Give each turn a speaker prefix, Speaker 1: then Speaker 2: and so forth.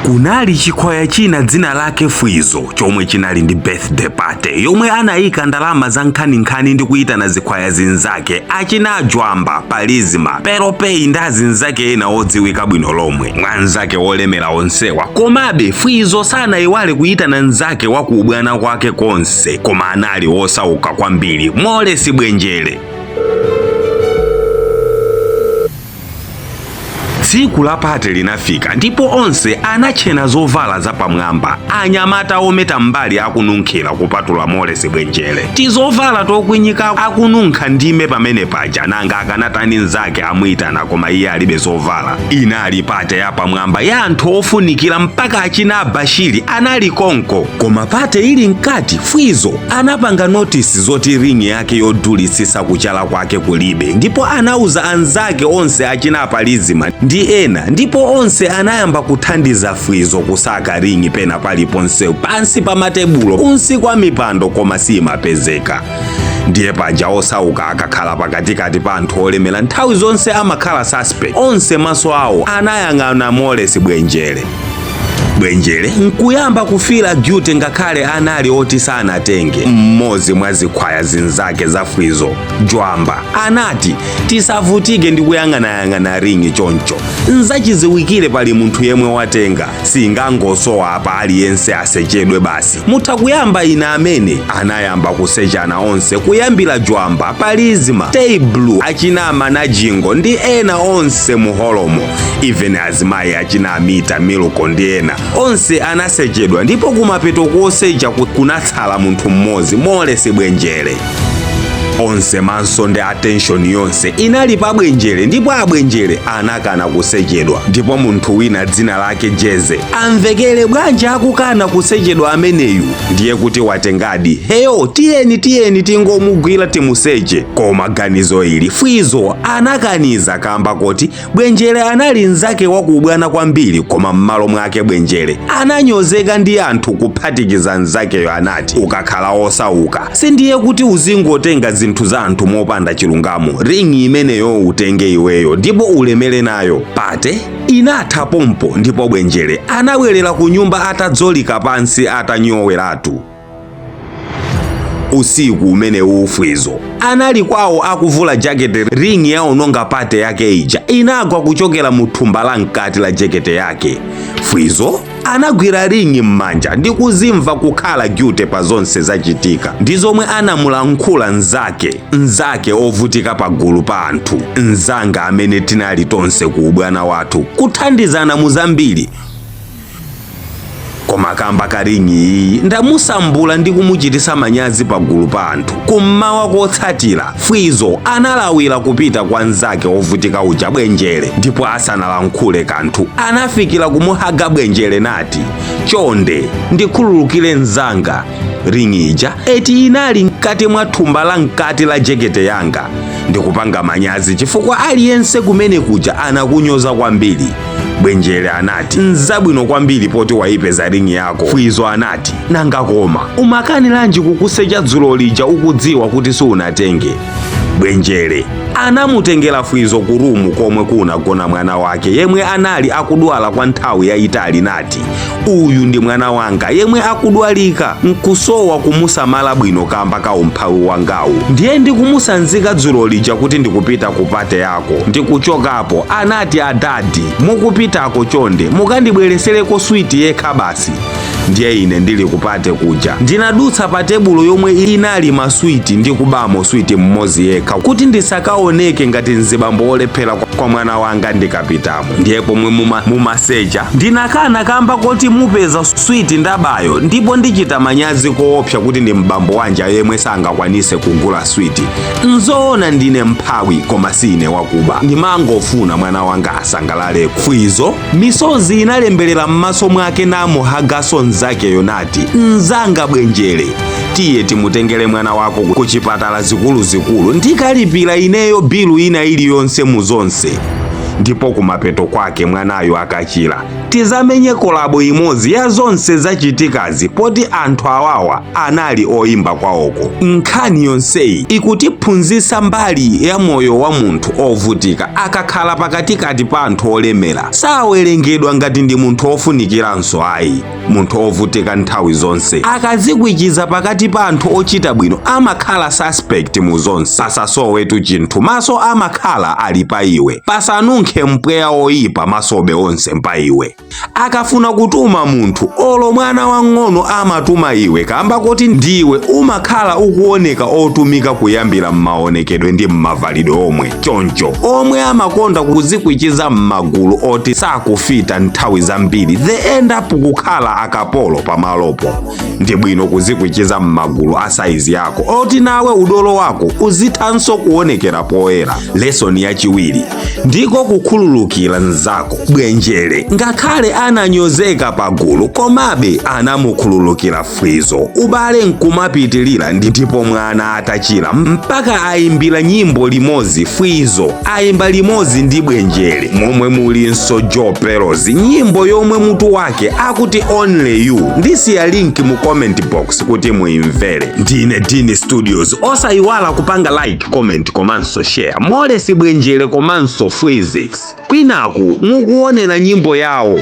Speaker 1: Kunali chikhwaya china dzina lake Fwizo chomwe chinali ndi birthday party yomwe anayika ndalama za nkhaninkhani ndi kuyitana zikhwaya zinzake achina Jwamba, Palizima, Peropei ndi azinzake ena odziwika bwino lomwe mwanzake wolemera onsewa. Komabe Fwizo sanayiwale kuyitana nzake wa kuubwana kwake konse, koma anali wosauka kwambiri, Molesi Bwenjere. Tsiku la party linafika ndipo onse anatchena zovala zapamwamba, anyamata ometa mbali akununkhira kupatula Molesi Bwenjere. Tizovala tokwinyika akununkha ndime pamene paja, nanga akanatani nzake amuyitana koma iye alibe zovala. Inali party yapamwamba ya anthu ofunikira mpaka achina Bashiri anali konko. Koma party ili mkati, Fwizo anapanga notice zoti ring yake yodulitsitsa kuchala kwake kulibe, ndipo anauza anzake onse achina Palizima ndi ena, ndipo onse anayamba kuthandiza Fwizo kusaka ring pena paliponse, pansi pa matebulo, kunsi kwa mipando, koma simapezeka. Ndiye paja osauka akakhala pakatikati pa anthu olemera nthawi zonse amakhala suspect. Onse maso awo anayang'ana Molesi Bwenjere. Bwenjere nkuyamba kufeela guilty ngakhale anali oti sanatenge. Mmodzi mwa zikhwaya zinzake za Fwizo, Jwamba, anati tisavutike ndi kuyang'anayang'ana ring choncho, nzachiziwikire pali munthu yemwe watenga, singangosowa apa, aliyense asechedwe basi, mutha kuyamba ina amene. Anayamba kusechana onse kuyambira Jwamba, Palizima, Teiblu, achinama na Jingo ndi ena onse muholomo, even azimayi achina Amita, Milko ndi ena onse anasechedwa, ndipo kumapeto kosecha kunatsala munthu mmodzi, Molesi Bwenjere. Onse maso ndi attention yonse inali pa Bwenjere, ndipo abwenjere anakana kusechedwa. Ndipo munthu wina dzina lake Jeze amvekere, bwanji akukana kusechedwa ameneyu? Ndiye kuti watengadi. Heyo, tiyeni tiyeni tingomugwira timuseche. Koma ganizo ili Fwizo anakaniza kamba koti Bwenjere anali mnzake wakubwana kwambiri. Koma m'malo mwake Bwenjere ananyozeka ndi anthu kuphatikiza mnzakeyo. Anati ukakhala osauka sindiye kuti uzingotenga zinthu za anthu mopanda chilungamo. Ring imeneyo utenge iweyo ndipo ulemere nayo. Party inatha pompo ndipo Bwenjere anabwerera ku nyumba atadzolika pansi atanyoweratu. Usiku umene Fwizo anali kwawo akuvula jakete, ring yaononga party yake ija inagwa kuchokera mu thumba la mkati la jakete yake. Fwizo anagwira ring m'manja ndi kuzimva kukhala guilty pa zonse zachitika ndi zomwe anamulankhula nzake ovutika pagulu pa anthu. Nzanga amene tinali tonse ku ubwana wathu kuthandizana mu zambiri, koma kamba ka ring iyi ndamusambula ndi kumuchitisa manyazi pagulu pa anthu. Kummawa kotsatira Fwizo analawira kupita kwa nzake ovutika uja, Bwenjere, ndipo asanalankhule kanthu anafikira kumuhaga Bwenjere nati, chonde ndikhululukire mnzanga, ring ija eti inali mkati mwa thumba la mkati la jekete yanga. Ndikupanga manyazi chifukwa aliyense kumene kuja anakunyoza kwambiri. Bwenjere anati, nzabwino kwambiri poti wayipeza ring yako. Fwizo anati, nanga koma umakanilanji kukusecha dzulo lija ukudziwa kuti siunatenge? Bwenjere anamutengera Fwizo ku room komwe kunagona mwana wake yemwe anali akudwala kwa nthawi yayitali nati, uyu ndi mwana wanga yemwe akudwalika, nkusowa kumusamala bwino kamba ka umphawi wangawu, ndiye ndikumusanzika dzulo lija kuti ndikupita ku party yako. Ndikuchokapo anati, adadi, mukupitako chonde mukandibweresereko switi yekha basi. Ndiye ine ndili ku party kuja ndinadutsa pa tebulo yomwe inali maswiti ndi kubamo switi mmodzi yekha kuti ndisakaoneke ngati mzibambo olephera kwa mwana wanga ndikapitamo. Ndiye pomwe mumasecha ndinakana kamba koti mupeza switi ndabayo, ndipo ndichita manyazi koopsa kuti ndi mbambo wanja yemwe sangakwanise kugula switi. Nzoona ndine mphawi, koma sine wakuba, ndimangofuna mwana wanga asangalaleko. Fwizo misozi inalemberera m'maso mwake namuhagaso mnzakeyo nati, mnzanga Bwenjere, tiye timutengere mwana wako ku chipatala zikuluzikulu, ndikalipira ineyo bill ina iliyonse mu zonse. Ndipo kumapeto kwake mwanayo akachira tizamenye collabo imodzi ya zonse zachitikazi, poti anthu awawa anali oyimba kwawoko. Nkhani yonseyi ikutiphunzitsa mbali ya moyo wa munthu ovutika. Akakhala pakatikati pa anthu olemera, sawerengedwa ngati ndi munthu ofunikiranso ayi. Munthu ovutika nthawi zonse akazikwichiza pakati pa anthu ochita bwino, amakhala suspect mu zonse. Pasasowetu chinthu, maso amakhala ali pa iwe. Pasanunkhe mpweya oyipa, masobe onse mpa iwe. Akafuna kutuma munthu, olo mwana wang'ono, amatuma iwe, kamba kuti ndiwe umakhala ukuoneka otumika kuyambira m'maonekedwe ndi m'mavalidwe omwe. Choncho omwe amakonda kuzikwichiza m'magulu oti sakufita, nthawi zambiri they end up kukhala akapolo pamalopo. Ndi bwino kuzikwichiza m'magulu a saizi yako, oti nawe udolo wako uzithanso kuonekera poyera. Lesson yachiwiri ndiko kukhululukira mnzako. Bwenjere ngakhale ananyozeka pagulu, komabe anamukhululukira Fwizo, ubale nkumapitilira. Ndipo mwana atachira, mpaka ayimbira nyimbo limodzi. Fwizo ayimba limodzi ndi Bwenjere, momwe mulinso Joe Peros, nyimbo yomwe mutu wake akuti "Only You". Ndisiya link mu comment box kuti muimvere. Ndine Dini Studios. Osayiwala kupanga like, comment komanso share. Morris Bwenjere komanso Phyzix, kwinaku mukuonera nyimbo yawo.